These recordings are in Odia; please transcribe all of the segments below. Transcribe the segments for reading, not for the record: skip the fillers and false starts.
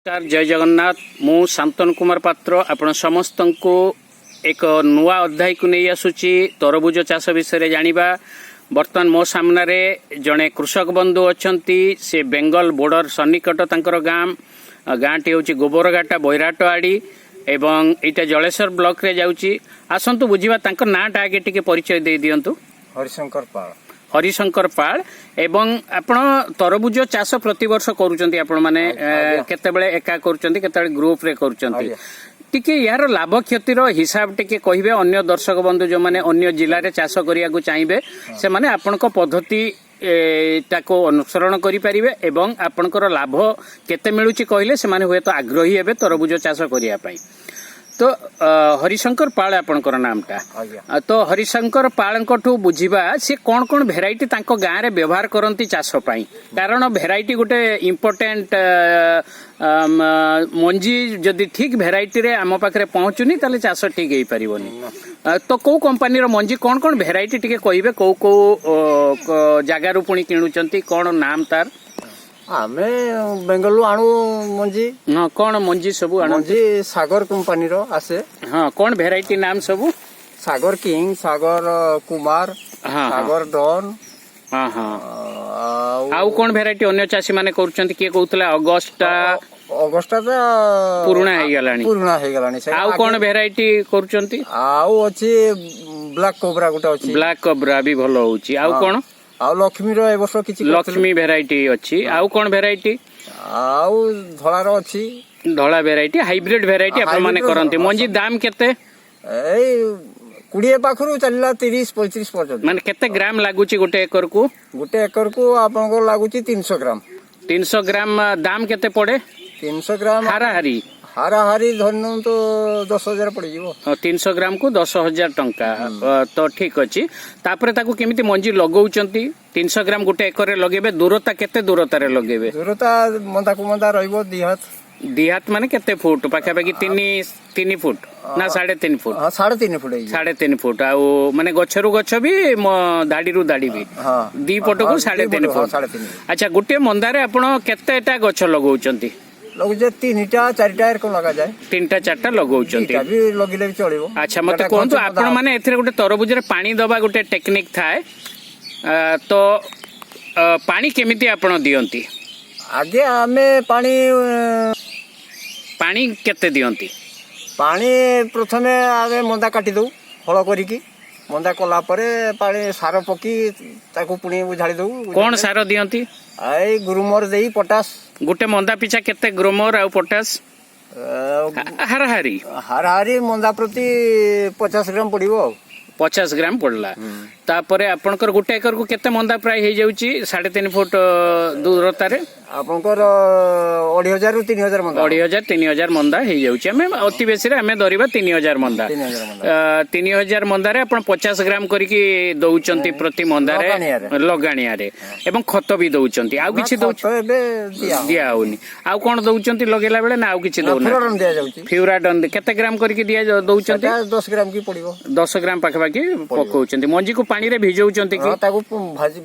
ନମସ୍କାର, ଜୟ ଜଗନ୍ନାଥ। ମୁଁ ଶାନ୍ତନୁ କୁମାର ପାତ୍ର ଆପଣ ସମସ୍ତଙ୍କୁ ଏକ ନୂଆ ଅଧ୍ୟାୟକୁ ନେଇ ଆସୁଛି। ତରଭୁଜ ଚାଷ ବିଷୟରେ ଜାଣିବା। ବର୍ତ୍ତମାନ ମୋ ସାମ୍ନାରେ ଜଣେ କୃଷକ ବନ୍ଧୁ ଅଛନ୍ତି। ସେ ବେଙ୍ଗଲ ବର୍ଡର ସନ୍ନିକଟ ତାଙ୍କର ଗାଁ। ଗାଁଟି ହେଉଛି ଗୋବରଘାଟା ବୈରାଟ ଆଡ଼ି ଏବଂ ଏଇଟା ଜଳେଶ୍ୱର ବ୍ଲକରେ ଯାଉଛି। ଆସନ୍ତୁ ବୁଝିବା। ତାଙ୍କ ନାଁଟା ଆଗେ ଟିକେ ପରିଚୟ ଦେଇ ଦିଅନ୍ତୁ। ହରିଶଙ୍କର ପାଳ। ହରିଶଙ୍କର ପାଳ। ଏବଂ ଆପଣ ତରଭୁଜ ଚାଷ ପ୍ରତିବର୍ଷ କରୁଛନ୍ତି ଆପଣମାନେ? ଆଜ୍ଞା। କେତେବେଳେ ଏକା କରୁଛନ୍ତି, କେତେବେଳେ ଗ୍ରୁପରେ କରୁଛନ୍ତି। ଆଜ୍ଞା। ଟିକେ ଏହାର ଲାଭ କ୍ଷତିର ହିସାବ ଟିକେ କହିବେ। ଅନ୍ୟ ଦର୍ଶକ ବନ୍ଧୁ ଯୋଉମାନେ ଅନ୍ୟ ଜିଲ୍ଲାରେ ଚାଷ କରିବାକୁ ଚାହିଁବେ, ସେମାନେ ଆପଣଙ୍କ ପଦ୍ଧତି ଟାକୁ ଅନୁସରଣ କରିପାରିବେ ଏବଂ ଆପଣଙ୍କର ଲାଭ କେତେ ମିଳୁଛି କହିଲେ ସେମାନେ ହୁଏତ ଆଗ୍ରହୀ ହେବେ ତରଭୁଜ ଚାଷ କରିବା ପାଇଁ। ତ ହରିଶଙ୍କର ପାଳ ଆପଣଙ୍କର ନାମଟା? ଆଜ୍ଞା। ତ ହରିଶଙ୍କର ପାଳଙ୍କଠୁ ବୁଝିବା ସେ କଣ କଣ ଭେରାଇଟି ତାଙ୍କ ଗାଁରେ ବ୍ୟବହାର କରନ୍ତି ଚାଷ ପାଇଁ। କାରଣ ଭେରାଇଟି ଗୋଟେ ଇମ୍ପୋର୍ଟାଣ୍ଟ। ମଞ୍ଜି ଯଦି ଠିକ ଭେରାଇଟିରେ ଆମ ପାଖରେ ପହଞ୍ଚୁନି, ତାହେଲେ ଚାଷ ଠିକ ହେଇପାରିବନି। ତ କୋଉ କମ୍ପାନୀର ମଞ୍ଜି, କଣ କଣ ଭେରାଇଟି ଟିକେ କହିବେ। କୋଉ କୋଉ ଜାଗାରୁ ପୁଣି କିଣୁଛନ୍ତି, କଣ ନାମ ତାର? ଆମେ ବେଙ୍ଗଲରୁ ଆଣୁ ମଞ୍ଜି। ହଁ, କଣ ମଞ୍ଜି ସବୁ ଆଣନ୍ତି? ମଞ୍ଜି ସାଗର କମ୍ପାନୀର ଆସେ। ହଁ, କଣ ଭେରାଇଟି ନାମ ସବୁ? ସାଗର କିଙ୍ଗ, ସାଗର କୁମାର, ହଁ ହଁ ସାଗର ଡନ୍। ହଁ ହଁ ଆଉ ଆଉ କଣ ଭେରାଇଟି ଅନ୍ୟ ଚାଷୀ ମାନେ କରୁଛନ୍ତି? କିଏ କହୁଥିଲା ଅଗଷ୍ଟା। ଅଗଷ୍ଟା ତ ପୁରୁଣା ହେଇଗଲାଣି। ପୁରୁଣା ହେଇଗଲାଣି ସେଟା। ଆଉ କଣ ଭେରାଇଟି କରୁଛନ୍ତି? ଆଉ ଅଛି ବ୍ଲାକ୍ କୋବ୍ରା ଗୋଟେ ଅଛି। ବ୍ଲାକ୍ କବ୍ରା ବି ଭଲ ହଉଛି। ଆଉ କଣ? ଆଉ ଲକ୍ଷ୍ମୀର ଏ ବର୍ଷ କିଛି କରିଥିଲୁ। ଲକ୍ଷ୍ମୀ ଭେରାଇଟି ଅଛି। ଆଉ କଣ ଭେରାଇଟି? ଆଉ ଧଳାର ଅଛି। ଧଳା ଭେରାଇଟି, ହାଇବ୍ରିଡ ଭେରାଇଟି ଆପଣ ମାନେ ହାଇବ୍ରିଡ କରନ୍ତି। ମଞ୍ଜି ଦାମ କେତେ? ଏଇ 20 ପାଖରୁ ଚାଲିଲା 30 35 ପର୍ଯ୍ୟନ୍ତ। ମାନେ କେତେ ଗ୍ରାମ ଲାଗୁଛି ଗୋଟେ ଏକରକୁ? ଗୋଟେ ଏକରକୁ ଆପଣଙ୍କର ଲାଗୁଛି 300 ଗ୍ରାମ। 300 ଗ୍ରାମ। ଦାମ କେତେ ପଡେ? 300 ଗ୍ରାମ। ହାରାହାରି? ହାରାହାରି ଧରି ନିଅନ୍ତୁ 10,000 ପଡିଯିବ। 300 ଗ୍ରାମକୁ 10,000 ଟଙ୍କା। ତ ଠିକ ଅଛି। ତାପରେ ତାକୁ କେମିତି ମଞ୍ଜି ଲଗଉଛନ୍ତି? 300 ଗ୍ରାମ ଗୋଟେ ଏକରରେ ଲଗେଇବେ, ଦୂରତା କେତେ ଦୂରତାରେ ଲଗେଇବେ? ଦୂରତା ମନ୍ଦାକୁ ମନ୍ଦା ରହିବ 2 ହାତ। 2 ହାତ ମାନେ କେତେ ଫୁଟ ପାଖାପାଖି? 3 3 ଫୁଟ ନା 3.5 ଫୁଟ? ହଁ, 3.5 ଫୁଟ ହେଇଯିବ। 3.5 ଫୁଟ। ଆଉ ମାନେ ଗଛରୁ ଗଛ ବି, ଧାଡିରୁ ଧାଡି ବି? ହଁ। ଦି ପଟକୁ ସାଢେ ଦି ତିନି ପଟକୁ, ହଁ, ଫୁଟ। 3.5 ଫୁଟ। ଆଚ୍ଛା, ଗୋଟିଏ ମନ୍ଦାରେ ଆପଣ କେତେଟା ଗଛ ଲଗଉଛନ୍ତି? ଲଗୁଛେ ତିନିଟା ଚାରିଟା ଏରକମ ଲଗାଯାଏ। ତିନିଟା ଚାରିଟା ଲଗଉଛନ୍ତି। ଦିଟା ବି ଲଗେଇଲେ ବି ଚଳିବ। ଆଚ୍ଛା, ମତେ ଯେଟା କୁହନ୍ତୁ, ଗଛ ଆପଣ ମାନେ ଏଥିରେ ଗୋଟେ ତରଭୁଜରେ ପାଣି ଦବା ଗୋଟେ ଟେକ୍ନିକ ଥାଏ। ତ ପାଣି କେମିତି ଆପଣ ଦିଅନ୍ତି? ଆଗେ ଆମେ ପାଣି ପାଣି କେତେ ଦିଅନ୍ତି? ପାଣି ପ୍ରଥମେ ଆମେ ମନ୍ଦା କାଟି ଦଉ ହଳ କରିକି। ମନ୍ଦା କଲା ପରେ ପାଣି ସାର ପକେଇ ତାକୁ ପୁଣି ଝାଡ଼ି ଦଉ। କଣ ସାର ଦିଅନ୍ତି? ଏଇ ଗ୍ରୁମର ଦେଇ ପଟାସ। ଗୋଟେ ମନ୍ଦା ପିଛା କେତେ ଗ୍ରୋମର ଆଉ ପଟାସ ହାରାହାରି? ହାରାହାରି ମନ୍ଦା ପ୍ରତି 50 ଗ୍ରାମ ପଡିବ ଆଉ। 50 ଗ୍ରାମ ପଡିଲା। ତାପରେ ଆପଣଙ୍କର ଗୋଟେ ଏକରକୁ କେତେ ମନ୍ଦା ପ୍ରାୟ ହେଇଯାଉଛି 3.5 ଫୁଟ ଦୂରତାରେ? ଆପଣଙ୍କର 2,500ରୁ 3,000 ମନ୍ଦା। 2,500 3,000 ମନ୍ଦା ହେଇଯାଉଛି। ଆମେ ଅତି ବେଶୀରେ ଆମେ ଧରିବା 3,000 ମନ୍ଦା। 3,000 ମନ୍ଦା। 3,000 ମନ୍ଦାରେ ଆପଣ 50 ଗ୍ରାମ କରିକି ଦଉଛନ୍ତି ପ୍ରତି ମନ୍ଦାରେ। ଲଗାଣିଆରେ। ଲଗାଣିଆରେ। ଏବଂ ଖତ ବି ଦଉଛନ୍ତି? ଆଉ କିଛି ନା, ଦଉଛନ୍ତି? ଖତ ଏବେ ଦିଆ ହଉନି। ଦିଆ ହଉନି। ଆଉ କଣ ଦଉଛନ୍ତି ଲଗେଇଲା ବେଳେ, ନା ଆଉ କିଛି ଦଉନା? ଫ୍ୟୁରାଡନ ଦିଆଯାଉଛି। ଫ୍ୟୁରାଡନ କେତେ ଗ୍ରାମ କରିକି ଦିଆ ଦଉଛନ୍ତି? ସେଟା 10 ଗ୍ରାମ କି ପଡିବ। 10 ଗ୍ରାମ ପାଖାପାଖି ପକଉଛନ୍ତି। ମଞ୍ଜିକୁ ପାଣିରେ ଭିଜଉଛନ୍ତି କି? ହଁ, ତାକୁ ଭାଜି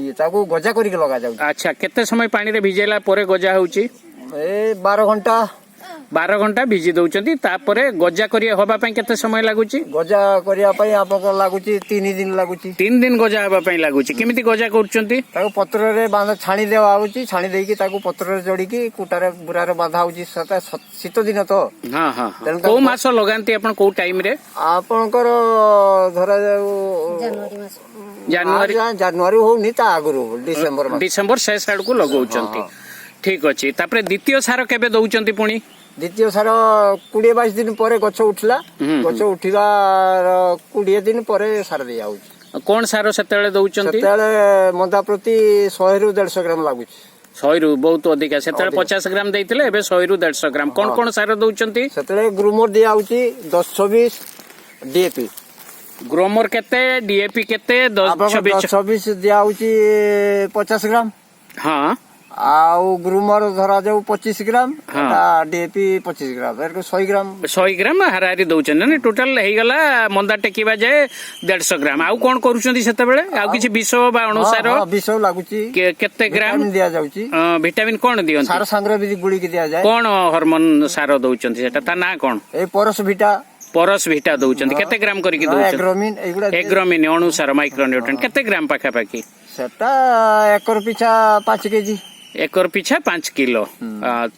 ଇଏ, ତାକୁ ଗଜା କରିକି ଲଗାଯାଉଛି। ଆଚ୍ଛା, କେତେ ସମୟ ପାଣିରେ ଭିଜେଇଲା ପରେ ଗଜା ହଉଛି? ଏ 12 ଘଣ୍ଟା। 12 ଘଣ୍ଟା ଭିଜି ଦଉଛନ୍ତି। ତାପରେ ଗଜା କରି ହବା ପାଇଁ କେତେ ସମୟ ଲାଗୁଛି? ଗଜା କରିବା ପାଇଁ ଆପଣଙ୍କର ଲାଗୁଛି 3 ଦିନ ଲାଗୁଛି। 3 ଦିନ ଗଜା ହେବା ପାଇଁ ଲାଗୁଛି। କେମିତି ଗଜା କରୁଛନ୍ତି? ତାକୁ ପତ୍ରରେ ବାନ୍ଧ ଛାଣି ଦେବା ହଉଛି। ଛାଣି ଦେଇକି ତାକୁ ପତ୍ରରେ ଜଡିକି କୁଟାରେ ବୁରାରେ ବାନ୍ଧା ହଉଛି। ସେଟା ଶୀତ ଦିନ ତ। ହଁ ହଁ ହଁ ତେଣୁ କୋଉ ମାସ ଲଗାନ୍ତି ଆପଣ, କୋଉ ଟାଇମ ରେ? ଆପଣଙ୍କର ଧରାଯାଉ ଜାନୁଆରୀ? ଜାନୁଆରୀ ହଉନି, ତା ଆଗରୁ ଡିସେମ୍ବର ମାସ। ଡିସେମ୍ବର ଶେଷ ଆଡକୁ ଲଗାଉଛନ୍ତି। ଠିକ ଅଛି। ତାପରେ ଦ୍ୱିତୀୟ ସାର କେବେ ଦଉଛନ୍ତି ପୁଣି? ଦ୍ୱିତୀୟ ସାର 20 22 ଦିନ ପରେ ଗଛ ଉଠିଲା। ଗଛ ଉଠିବାର 20 ଦିନ ପରେ ସାର ଦିଆହଉଛି। କଣ ସାର ସେତେବେଳେ ଦଉଛନ୍ତି? ସେତେବେଳେ ମନ୍ଦା ପ୍ରତି 100ରୁ 150 ଗ୍ରାମ ଲାଗୁଛି। 100ରୁ ବହୁତ ଅଧିକା ସେତେବେଳେ। ଅଧିକା। 50 ଗ୍ରାମ ଦେଇଥିଲେ, ଏବେ 100ରୁ 150 ଗ୍ରାମ। କଣ କଣ ସାର ଦଉଛନ୍ତି? ସେତେବେଳେ ଗ୍ରୁମର ଦିଆହଉଛି, 10 26, ଡିଏପି। ଗ୍ରୋମର କେତେ, ଡିଏପି କେତେ, 10 ଆପଣଙ୍କ 26? 10 26 ଦିଆହଉଛି 50 ଗ୍ରାମ। ଆଉ ଗ୍ରୁମର ଧରାଯାଉ 25 ଗ୍ରାମ, ହଁ। ଡିଏପି 25 ଗ୍ରାମ, ଏରକ 100 ଗ୍ରାମ। 100 ଗ୍ରାମ ହାରାହାରି ଦଉଛନ୍ତି ନା? ଟୋଟାଲ ହେଇଗଲା ମନ୍ଦା ଟେକିବା ଯାଏ 150 ଗ୍ରାମ। ଆଉ କଣ କରୁଛନ୍ତି ସେତେବେଳେ? ଆଉ କିଛି ବିଷ ବା ଅଣୁସାର? ହଁ, ବିଷ ଲାଗୁଛି। କେତେ ଗ୍ରାମ? ଭିଟାମିନ ଦିଆଯାଉଛି। ଭିଟାମିନ କଣ ଦିଅନ୍ତି? ସାର ସାଙ୍ଗରେ ବି ଗୁଳିକି ଦିଆଯାଏ। କଣ ହରମୋନ ସାର ଦଉଛନ୍ତି ସେଟା, ତା ନାଁ କଣ? ଏଇ ପରଶ ଭିଟା। ପରଶ ଭିଟା ଦଉଛନ୍ତି। କେତେ ଗ୍ରାମ କରିକି ଦଉଛନ୍ତି? ଏଗ୍ରୋମିନ ଏଇଗୁଡା ଏଗ୍ରୋମିନ ଅଣୁସାର, ମାଇକ୍ରୋନ୍ୟୁଟ୍ରେଣ୍ଟ କେତେ ଗ୍ରାମ ପାଖାପାଖି? ସେଟା ଏକର ପିଛା 5 କେଜି। ଏକର ପିଛା 5 କିଲୋ,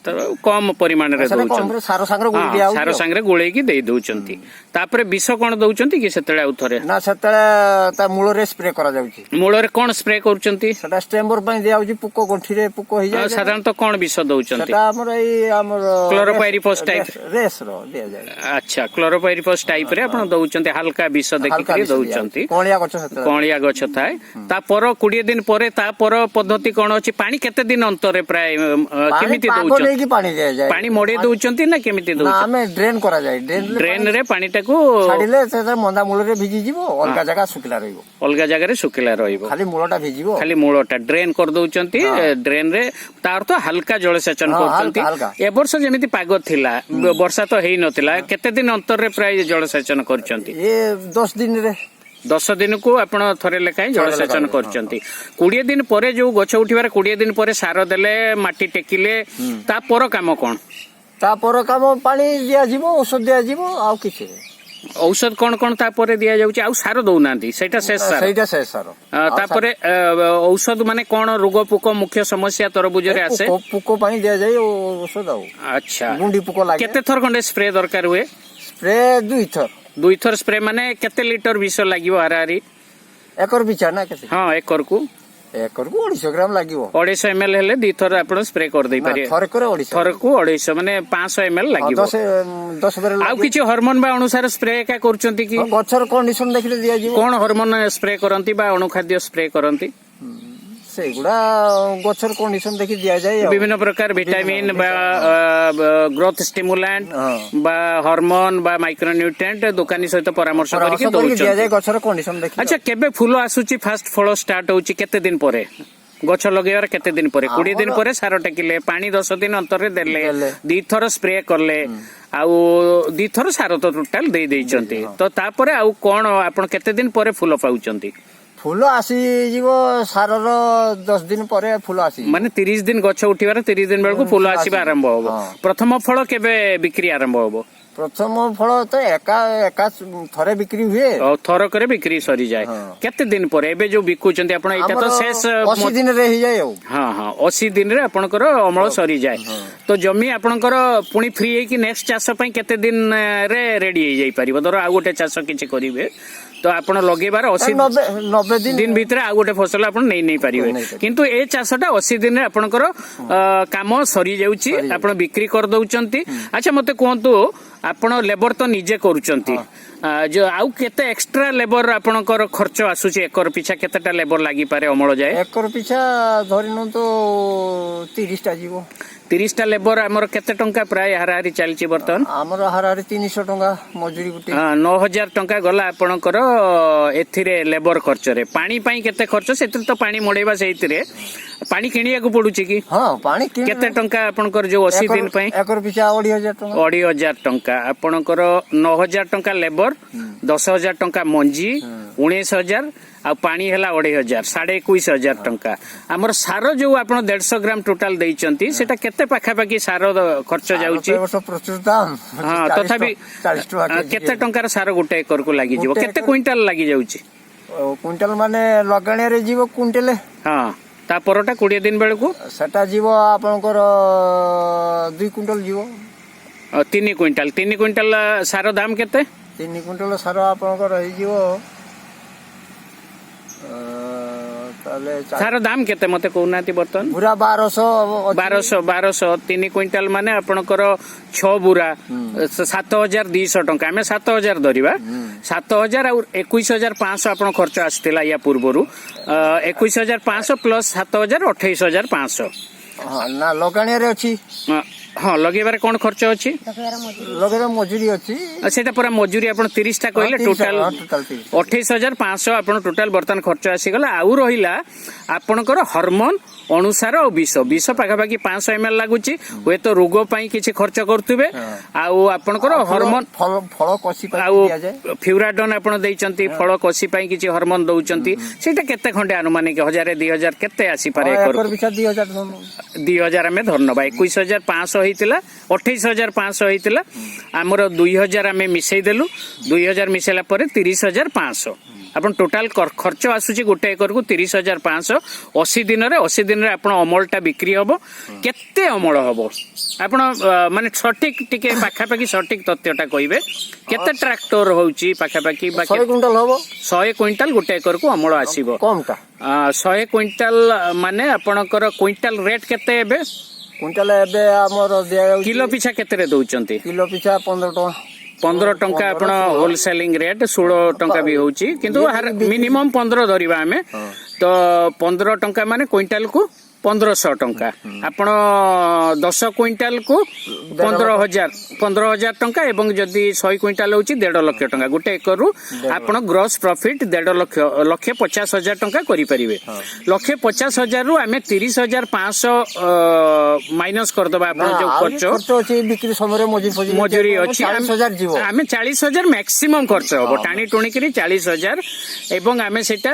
ତ କମ ପରିମାଣରେ ସେଟା ଦଉଛନ୍ତି। କମରେ ସାର ସାଙ୍ଗରେ ଗୁଳି ହଁ, ଦିଆହଉଛି ସାର ଆଉ। ସାଙ୍ଗରେ ଗୋଳେଇକି ଦେଇ ଦଉଛନ୍ତି। ତାପରେ ବିଷ କଣ ଦଉଛନ୍ତି କି ସେତେବେଳେ ଆଉ ଥରେ? ନା, ସେତେବେଳେ ତା ମୂଳରେ ସ୍ପ୍ରେ କରାଯାଉଛି। ମୂଳରେ କଣ ସ୍ପ୍ରେ କରୁଛନ୍ତି? ସେଟା ଷ୍ଟେମ୍ବର ପାଇଁ ଦିଆହଉଛି, ପୋକ ଗଣ୍ଠିରେ ପୋକ ହେଇଯାଏ। ସାଧାରଣତଃ କଣ ବିଷ ଦଉଛନ୍ତି? ସେଟା ଆମର ଏଇ ଆମର କ୍ଲୋରୋପାଇରିଫସ୍ type। ରେସ ର ଦିଆଯାଏ। ଆଚ୍ଛା, କ୍ଲୋରୋପାଇରିଫସ୍ ଟାଇପ ରେ ଆପଣ ଦଉଛନ୍ତି, ହାଲକା ବିଷ ହାଲକା ଦେଖିକରି ବିଷ ଦଉଛନ୍ତି। ଦିଆଯାଉଛି। କଅଁଳିଆ ଗଛ ସେତେବେଳେ। କଅଁଳିଆ ଗଛ ଥାଏ। ତା ପର 20 ଦିନ ପରେ, ତା ପର ପଦ୍ଧତି କଣ ଅଛି? ପାଣି କେତେ ଦିନ ଅନ୍ତରେ ପ୍ରାୟ ପାଣି କେମିତି ପାଗ ଦଉଛନ୍ତି? ନେଇକି ପାଣି ଦିଆଯାଏ। ପାଣି ମଡେଇ ଦଉଛନ୍ତି ନା କେମିତି ନା, ଦଉଛନ୍ତି? ଆମେ ଡ୍ରେନ୍ କରାଯାଏ। ଡ୍ରେନ୍ ଡ୍ରେନ ରେ ପାଣିଟାକୁ ଛାଡିଲେ ସେଟା ମନ୍ଦା ମୂଳରେ ଭିଜିଯିବ, ଅଲଗା ଜାଗା ଶୁଖିଲା ରହିବ। ଅଲଗା ଜାଗାରେ ଶୁଖିଲା ରହିବ। ଖାଲି ମୂଳଟା ଭିଜିବ। ଖାଲି ମୂଳଟା ଡ୍ରେନ କରିଦଉଛନ୍ତି। ଡ୍ରେନ ରେ ତାର ତ ହାଲକା ଜଳସେଚନ ହଁ, କରୁଛନ୍ତି। ହାଲକା, ହାଲକା। ଏ ବର୍ଷ ଯେମିତି ପାଗ ଥିଲା, ବର୍ଷା ତ ହେଇନଥିଲା, କେତେ ଦିନ ଅନ୍ତରରେ ପ୍ରାୟ ଜଳସେଚନ କରୁଛନ୍ତି? ଏ 10 ଦିନରେ। 10 ଦିନକୁ ଆପଣ ଥରେ ଲେଖାଏଁ ଜଳସେଚନ ଲେଖାଏଁ, କରୁଛନ୍ତି। 20 ଦିନ ପରେ, ଯୋଉ ଗଛ ଉଠିବାର 20 ଦିନ ପରେ ସାର ଦେଲେ, ମାଟି ଟେକିଲେ, ତା ପର କାମ କଣ? ତାପର କାମ ପାଣି ଦିଆଯିବ, ଔଷଧ ଦିଆଯିବ, ଆଉ କିଛି ନାହିଁ। ଔଷଧ କଣ କଣ ତାପରେ ଦିଆଯାଉଛି? ଆଉ ସାର ଦଉନାହାନ୍ତି, ସେଇଟା ଶେଷ ସାର? ସେଇଟା ଶେଷ ସାର। ତାପରେ ଔଷଧ ମାନେ କଣ ରୋଗ ପୋକ ମୁଖ୍ୟ ସମସ୍ୟା ତରଭୁଜରେ ଆସେ? ପୋକ ପାଇଁ ଦିଆଯାଏ ଔଷଧ ଆଉ ଗୁଣ୍ଡି ପୋକ ଲାଗେ। କେତେ ଥର ଖଣ୍ଡେ ସ୍ପ୍ରେ ଦରକାର ହୁଏ? ସ୍ପ୍ରେ ଦୁଇଥର। ଦୁଇଥର ସ୍ପ୍ରେ ମାନେ କେତେ ଲିଟର ବିଷ ଲାଗିବ ହାରାହାରି? ଏକର ପିଛା ନା କେତେ? ହଁ, ଏକରକୁ। ଏକରକୁ 250 ଗ୍ରାମ ଲାଗିବ। 250 ଏମ ଏଲ ହେଲେ ଦିଥର ଆପଣ ସ୍ପ୍ରେ କରିଦେଇ ନା, ପାରିବେ। ଥରକରେ 250। ଥରକୁ 250 ମାନେ 500 ଏମ ଏଲ ଲାଗିବ। 10 10 ବେରେ ଆଉ ଲାଗିବ। କିଛି ହରମୋନ ବା ଅଣୁସାର ସ୍ପ୍ରେ ଏକା କରୁଛନ୍ତି କି? ହଁ, ଗଛର କଣ୍ଡିସନ ଦେଖିଲେ ଦିଆଯିବ। କଣ ହରମୋନ ସ୍ପ୍ରେ କରନ୍ତି ବା ଅଣୁଖାଦ୍ୟ ସ୍ପ୍ରେ କରନ୍ତି? ସେଇଗୁଡା ଗଛର କଣ୍ଡିସନ ଦେଖି ଦିଆଯାଏ ଆଉ। ବିଭିନ୍ନ ପ୍ରକାର ଭିଟାମିନ ବା ଗ୍ରୋଥ ଷ୍ଟିମୁଲାଣ୍ଟ ବା ହରମୋନ ବା ମାଇକ୍ରୋନ୍ୟୁଟ୍ରିଏଣ୍ଟ ଦୋକାନୀ ସହିତ ପରାମର୍ଶ ପରାମର୍ଶ କରିକି କରିକି ଦଉଛନ୍ତି। ଦିଆଯାଏ ଗଛର କଣ୍ଡିସନ ଦେଖି। ଆଚ୍ଛା, କେବେ ଫୁଲ ଆସୁଛି? ଫାଷ୍ଟ ଫଳ ଷ୍ଟାର୍ଟ ହଉଛି କେତେ ଦିନ ପରେ? ଗଛ ଲଗେଇବାର କେତେ ଦିନ ପରେ? 20 ଦିନ ପରେ ସାର ଟେକିଲେ, ପାଣି 10 ଦିନ ଅନ୍ତରରେ ଦେଲେ, ଦେଲେ। ଦିଥର ସ୍ପ୍ରେ କଲେ, ଆଉ ଦିଥର ସାର ତ ଟୋଟାଲ ଦେଇ ଦେଇଛନ୍ତି। ତ ତାପରେ ଆଉ କଣ, ଆପଣ କେତେ ଦିନ ପରେ ଫୁଲ ପାଉଛନ୍ତି? ଫୁଲ ଆସିଯିବ, ସାରର 10 ଦିନ ପରେ ଫୁଲ ଆସିଯିବ। ମାନେ 30 ଦିନ, ଗଛ ଉଠିବାର 30 ଦିନ ବେଳକୁ ଫୁଲ ଫୁଲ ଆସିବା ଆସିଯିବ। ଆରମ୍ଭ ହବ। ପ୍ରଥମ ଫଳ କେବେ ବିକ୍ରି ଆରମ୍ଭ ହବ? ପ୍ରଥମ ଫଳ ତ ଏକା ଏକା ଥରେ ବିକ୍ରି ହୁଏ। ଆଉ ଥରକରେ ବିକ୍ରି ସରିଯାଏ? ହଁ। କେତେ ଦିନ ପରେ? ଏବେ ଯୋଉ ବିକୁଛନ୍ତି ଆପଣ, ଏଇଟା ତ ଆମର ଶେଷ 80 ଦିନରେ ହେଇଯାଏ ଆଉ। ହଁ, 80 ଦିନରେ ଆପଣଙ୍କର ଅମଳ ସରିଯାଏ। ତ ଜମି ଆପଣଙ୍କର ପୁଣି ଫ୍ରି ହେଇକି ନେକ୍ସଟ ଚାଷ ପାଇଁ କେତେ ଦିନରେ ରେଡି ହେଇଯାଇପାରିବ? ଧର ଆଉ ଗୋଟେ ଚାଷ କିଛି କରିବେ, ତ ଆପଣ ଲଗେଇବାର 80 90 ଦିନ ଦିନ ଭିତରେ ଆଉ ଗୋଟେ ଫସଲ ଆପଣ ନେଇ ନେଇ ପାରିବେ। ନେଇପାରିବେ। କିନ୍ତୁ ଏ ଚାଷଟା 80 ଦିନରେ ଆପଣଙ୍କର କାମ ସରିଯାଉଛି, ଆପଣ ବିକ୍ରି କରିଦଉଛନ୍ତି। ଆଚ୍ଛା, ମତେ କୁହନ୍ତୁ, ଆପଣ ଲେବର ତ ନିଜେ କରୁଛନ୍ତି, ଯୋଉ ଆଉ କେତେ ଏକ୍ସଟ୍ରା ଲେବର ଆପଣଙ୍କର ଖର୍ଚ୍ଚ ଆସୁଛି? ଏକର ପିଛା କେତେଟା ଲେବର ଲାଗିପାରେ ଅମଳ ଯାଏ? ଏକର ପିଛା ଧରି ନିଅନ୍ତୁ 30ଟା ଯିବ। 30ଟା ଲେବର ଆମର କେତେ ଟଙ୍କା ପ୍ରାୟ ହାରାହାରି ଚାଲିଛି ବର୍ତ୍ତମାନ? ଆମର ହାରାହାରି 300 ଟଙ୍କା ମଜୁରୀ ଗୋଟେ। ହଁ, 9,000 ଟଙ୍କା ଗଲା ଆପଣଙ୍କର ଏଥିରେ ଲେବର ଖର୍ଚ୍ଚରେ। ପାଣି ପାଇଁ କେତେ ଖର୍ଚ୍ଚ? ସେଥିରେ ତ ପାଣି ମଡେଇବା, ସେଇଥିରେ ପାଣି କିଣିବାକୁ ପଡୁଛି କି? ହଁ, ପାଣି କିଣି କେତେ ଟଙ୍କା ଆପଣଙ୍କର ଯୋଉ 80 ଦିନ ପାଇଁ? ଏକର ପିଛା 2500 ଟଙ୍କା। 2500 ଟଙ୍କା। ଆପଣଙ୍କର 9,000 ଟଙ୍କା ଲେବର, 10,000 ଟଙ୍କା ମଞ୍ଜି, 19,000, ଆଉ ପାଣି ହେଲା 2500, 21,500 ଟଙ୍କା। ଆମର ସାର ଯୋଉ ଆପଣ 150 ଗ୍ରାମ ଟୋଟାଲ ଦେଇଛନ୍ତି, ସେଟା କେତେ ପାଖାପାଖି ସାର ଖର୍ଚ୍ଚ ଯାଉଛି? ସାର ତ ଏ ବର୍ଷ ପ୍ରଚୁର ଦାମ। ହଁ, ତଥାପି 40 ଟଙ୍କା କେଜି। କେତେ ଟଙ୍କାର ସାର ଗୋଟେ ଏକରକୁ ଲାଗିଯିବ? ଗୋଟେ କେତେ କୁଇଣ୍ଟାଲ ଲାଗିଯାଉଛି? ଓ, କୁଇଣ୍ଟାଲ ମାନେ ଲଗାଣିଆରେ ଯିବ କୁଇଣ୍ଟାଲ। ହଁ, ତା ପରଟା 20 ଦିନ ବେଳକୁ? ସେଟା ଯିବ ଆପଣଙ୍କର 2 କୁଇଣ୍ଟାଲ ଯିବ। 3 କୁଇଣ୍ଟାଲ। 3 କୁଇଣ୍ଟାଲ ସାର ଦାମ କେତେ? 3 କୁଇଣ୍ଟାଲ ସାର ଆପଣଙ୍କର ହେଇଯିବ ତାହେଲେ ସାର ଦାମ କେତେ ମତେ କହୁନାହାନ୍ତି ବର୍ତ୍ତମାନ? ବୁରା 1200 ଅଛି। 1200, 1200। 3 କୁଇଣ୍ଟାଲ ମାନେ ଆପଣଙ୍କର 6 ବୁରା, 7,200 ଟଙ୍କା। ଆମେ 7,000 ଧରିବା। 7,000 ଆଉ 21,500 ଆପଣ ଖର୍ଚ୍ଚ ଆସିଥିଲା ୟା ପୂର୍ବରୁ। 21,500 ପ୍ଲସ୍ 7,000, 28,500। ହଁ, ନା, ଲଗାଣିଆରେ ଅଛି। ହଁ, ଲଗେଇବାରେ କଣ ଖର୍ଚ୍ଚ ଅଛି? ଲଗେଇବା ମଜୁରୀ ଅଛି। ସେଇଟା ପୁରା ମଜୁରୀ ଆପଣ 30ଟା କହିଲେ। ହଁ, 30ଟା, ଟୋଟାଲ ହଁ, total 30। 28,500 ଆପଣ ଟୋଟାଲ ବର୍ତ୍ତମାନ ଖର୍ଚ୍ଚ ଆସିଗଲା। ଆଉ ରହିଲା ଆପଣଙ୍କର ହରମୋନ ଅଣୁସାର ଆଉ ବିଷ, ବିଷ ପାଖାପାଖି 500 ml ଲାଗୁଛି। ହୁଏତ ରୋଗ ପାଇଁ କିଛି ଖର୍ଚ୍ଚ କରୁଥିବେ। ଆଉ ଆପଣଙ୍କର ହରମୋନ ଫଳ ଫଳ କଷି ପାଇଁ ଆଉ ଦିଆଯାଏ। ଫ୍ୟୁରାଡନ୍ ଆପଣ ଦେଇଛନ୍ତି, ଫଳ କଷି ପାଇଁ କିଛି ହରମୋନ ଦଉଛନ୍ତି। ସେଇଟା କେତେ ଖଣ୍ଡେ ଆନୁମାନିକ, 1000, 2000 କେତେ ଆସିପାରେ ହଁ, ଏକରକୁ? ଏକର ପିଛା 2000। 2000 ଆମେ ଧରିନେବା। 21,500 ହେଇଥିଲା, 28,500 ହେଇଥିଲା ଆମର, 2000 ଆମେ ମିଶେଇ ଦେଲୁ। 2000 ମିଶେଇଲା ପରେ 30,500 ଆପଣ ଟୋଟାଲ ଖର୍ଚ୍ଚ ଆସୁଛି ଗୋଟେ ଏକରକୁ 30,500 80 ଦିନରେ। 80 ଦିନରେ ଆପଣ ଅମଳଟା ବିକ୍ରି ହବ। କେତେ ଅମଳ ହବ ଆପଣ ମାନେ ସଠିକ ଟିକେ ପାଖାପାଖି ସଠିକ ତଥ୍ୟଟା କହିବେ, କେତେ ଟ୍ରାକ୍ଟର ହଉଛି ପାଖାପାଖି ବା 100 କୁଇଣ୍ଟାଲ ହବ। 100 କୁଇଣ୍ଟାଲ ଗୋଟେ ଏକରକୁ ଅମଳ ଆସିବ? କମଟା। 100 କୁଇଣ୍ଟାଲ ମାନେ ଆପଣଙ୍କର କୁଇଣ୍ଟାଲ ରେଟ୍ କେତେ ଏବେ? କୁଇଣ୍ଟାଲ ଏବେ ଆମର ଦିଆଯାଉଛି କିଲୋ ପିଛା କେତେରେ ଦଉଛନ୍ତି? କିଲୋ ପିଛା 15 ଟଙ୍କା। 15 ଟଙ୍କା। ଆପଣ 15, 16। ହୋଲସେଲିଂ ରେଟ୍ 16 ଟଙ୍କା ବି ହଉଛି, କିନ୍ତୁ ମିନିମମ୍ 15 ଧରିବା ଆମେ। ତ 15 ଟଙ୍କା ମାନେ କୁଇଣ୍ଟାଲକୁ 1500 ଟଙ୍କା। ଆପଣ 10 କୁଇଣ୍ଟାଲକୁ 15,000, 15,000 ଟଙ୍କା ଏବଂ ଯଦି 100 କୁଇଣ୍ଟାଲ ହଉଛି 1.5 ଲକ୍ଷ ଟଙ୍କା। ଗୋଟେ ଏକରରୁ ଆପଣ ଗ୍ରସ୍ ପ୍ରଫିଟ୍ 1.5 ଲକ୍ଷ, 1,50,000 ଟଙ୍କା କରିପାରିବେ। 1,50,000ରୁ ଆମେ 30,500 ମାଇନସ କରିଦବା ଆପଣ ନା, ଯୋଉ ଆହୁରି ଖର୍ଚ୍ଚ ଖର୍ଚ୍ଚ ଅଛି, ବିକ୍ରି ସମୟରେ ମଜୁରୀ ଫଜୁରୀ ମଜୁରୀ ଅଛି। 40,000 ଯିବ। ଆମେ 40,000 ମ୍ୟାକ୍ସିମମ୍ ଖର୍ଚ୍ଚ ହବ, ଟାଣି ଟୁଣିକିରି 40,000 ଏବଂ ଆମେ ସେଇଟା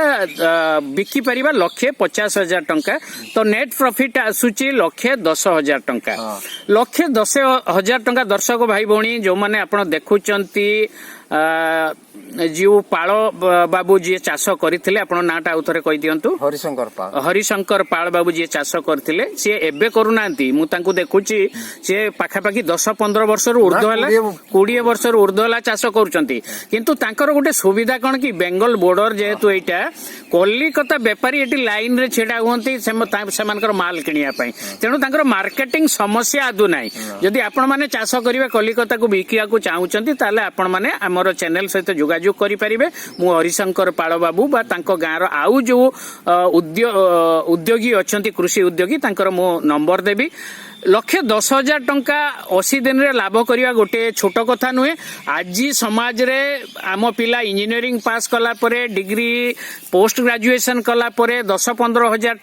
ବିକି ପାରିବା 1,50,000 ଟଙ୍କା। ତ ନେଟ୍ ପ୍ରଫିଟ୍ ଆସୁଛି 1,10,000 ଟଙ୍କା। 1,10,000 ଟଙ୍କା। ଦର୍ଶକ ଭାଇ ଭଉଣୀ, ଯୋଉମାନେ ଆପଣ ଦେଖୁଛନ୍ତି, ଯେଉଁ ପାଳ ବାବୁ ଯିଏ ଚାଷ କରିଥିଲେ, ଆପଣ ନାଁଟା ଆଉ ଥରେ କହିଦିଅନ୍ତୁ। ହରିଶଙ୍କର ପାଳ। ହରିଶଙ୍କର ପାଳ ବାବୁ ଯିଏ ଚାଷ କରିଥିଲେ, ସିଏ ଏବେ କରୁନାହାନ୍ତି। ମୁଁ ତାଙ୍କୁ ଦେଖୁଛି, ସିଏ ପାଖାପାଖି 10-15 ବର୍ଷରୁ ଉର୍ଦ୍ଧ୍ୱ ହେଲା, 20 ବର୍ଷରୁ ଉର୍ଦ୍ଧ୍ୱ ହେଲା ଚାଷ କରୁଛନ୍ତି। କିନ୍ତୁ ତାଙ୍କର ଗୋଟେ ସୁବିଧା କଣ କି, ବେଙ୍ଗଲ ବର୍ଡର ଯେହେତୁ ଏଇଟା, କଲିକତା ବେପାରୀ ଏଠି ଲାଇନରେ ଛିଡା ହୁଅନ୍ତି ସେମାନଙ୍କର ମାଲ କିଣିବା ପାଇଁ। ତେଣୁ ତାଙ୍କର ମାର୍କେଟିଂ ସମସ୍ୟା ଆଦୌ ନାହିଁ। ଯଦି ଆପଣମାନେ ଚାଷ କରିବେ, କଲିକତାକୁ ବିକିବାକୁ ଚାହୁଁଛନ୍ତି, ତାହେଲେ ଆପଣମାନେ ଆମର ଚ୍ୟାନେଲ ସହିତ ଯୋଗାଯୋଗ କରିପାରିବେ। ମୁଁ ହରିଶଙ୍କର ପାଳ ବାବୁ ବା ତାଙ୍କ ଗାଁର ଆଉ ଯୋଉ ଉଦ୍ୟୋଗୀ ଅଛନ୍ତି, କୃଷି ଉଦ୍ୟୋଗୀ, ତାଙ୍କର ମୁଁ ନମ୍ବର ଦେବି। 1,10,000 ଟଙ୍କା 80 ଦିନରେ ଲାଭ କରିବା ଗୋଟେ ଛୋଟ କଥା ନୁହେଁ। ଆଜି ସମାଜରେ ଆମ ପିଲା ଇଞ୍ଜିନିୟରିଂ ପାସ୍ କଲା ପରେ, ଡିଗ୍ରୀ ପୋଷ୍ଟ ଗ୍ରାଜୁଏସନ କଲା ପରେ 10-15 ହଜାର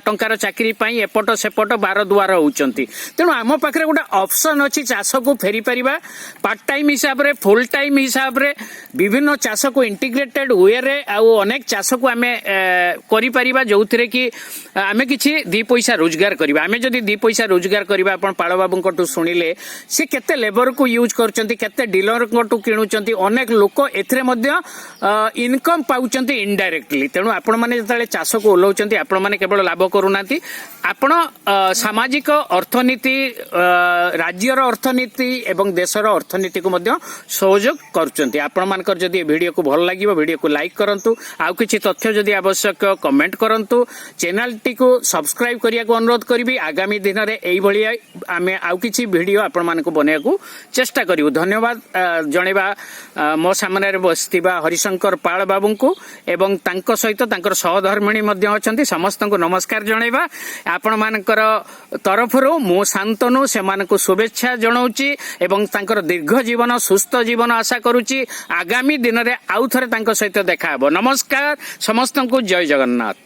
ଟଙ୍କାର ଚାକିରି ପାଇଁ ଏପଟ ସେପଟ ବାର ଦୁଆର ହଉଛନ୍ତି। ତେଣୁ ଆମ ପାଖରେ ଗୋଟେ ଅପସନ୍ ଅଛି, ଚାଷକୁ ଫେରି ପାରିବା ପାର୍ଟ ଟାଇମ୍ ହିସାବରେ, ଫୁଲ ଟାଇମ୍ ହିସାବରେ, ବିଭିନ୍ନ ଚାଷକୁ ଇଣ୍ଟିଗ୍ରେଟେଡ୍ ୱେରେ ଆଉ ଅନେକ ଚାଷକୁ ଆମେ କରିପାରିବା, ଯୋଉଥିରେ କି ଆମେ କିଛି ଦି ପଇସା ରୋଜଗାର କରିବା। ଆମେ ଯଦି ଦି ପଇସା ରୋଜଗାର କରିବା, ଆପଣ ପାଳବାବୁଙ୍କଠୁ ଶୁଣିଲେ ସେ କେତେ ଲେବରକୁ ୟୁଜ୍ କରୁଛନ୍ତି, କେତେ ଡିଲରଙ୍କଠୁ କିଣୁଛନ୍ତି, ଅନେକ ଲୋକ ଏଥିରେ ମଧ୍ୟ ଇନକମ୍ ପାଉଛନ୍ତି ଇନଡାଇରେକ୍ଟଲି। ତେଣୁ ଆପଣମାନେ ଯେତେବେଳେ ଚାଷକୁ ଓହ୍ଲାଉଛନ୍ତି, ଆପଣମାନେ କେବଳ ଲାଭ କରୁନାହାନ୍ତି, ଆପଣ ସାମାଜିକ ଅର୍ଥନୀତି, ରାଜ୍ୟର ଅର୍ଥନୀତି ଏବଂ ଦେଶର ଅର୍ଥନୀତିକୁ ମଧ୍ୟ ସହଯୋଗ କରୁଛନ୍ତି। ଆପଣମାନଙ୍କର ଯଦି ଏ ଭିଡ଼ିଓକୁ ଭଲ ଲାଗିବ, ଭିଡ଼ିଓକୁ ଲାଇକ୍ କରନ୍ତୁ। ଆଉ କିଛି ତଥ୍ୟ ଯଦି ଆବଶ୍ୟକ, କମେଣ୍ଟ କରନ୍ତୁ। ଚ୍ୟାନେଲଟିକୁ ସବସ୍କ୍ରାଇବ କରିବାକୁ ଅନୁରୋଧ କରିବି। ଆଗାମୀ ଦିନରେ ଏଇଭଳିଆ ଆମେ ଆଉ କିଛି ଭିଡ଼ିଓ ଆପଣମାନଙ୍କୁ ବନେଇବାକୁ ଚେଷ୍ଟା କରିବୁ। ଧନ୍ୟବାଦ ଜଣେଇବା ମୋ ସାମ୍ନାରେ ବସିଥିବା ହରିଶଙ୍କର ପାଳ ବାବୁଙ୍କୁ ଏବଂ ତାଙ୍କ ସହିତ ତାଙ୍କର ସହଧର୍ମିଣୀ ମଧ୍ୟ ଅଛନ୍ତି। ସମସ୍ତଙ୍କୁ ନମସ୍କାର ଜଣେଇବା। ଆପଣମାନଙ୍କର ତରଫରୁ ମୁଁ ଶାନ୍ତନୁ ସେମାନଙ୍କୁ ଶୁଭେଚ୍ଛା ଜଣାଉଛି ଏବଂ ତାଙ୍କର ଦୀର୍ଘ ଜୀବନ, ସୁସ୍ଥ ଜୀବନ ଆଶା କରୁଛି। ଆଗାମୀ ଦିନରେ ଆଉ ଥରେ ତାଙ୍କ ସହିତ ଦେଖା ହେବ। ନମସ୍କାର ସମସ୍ତଙ୍କୁ, ଜୟ ଜଗନ୍ନାଥ।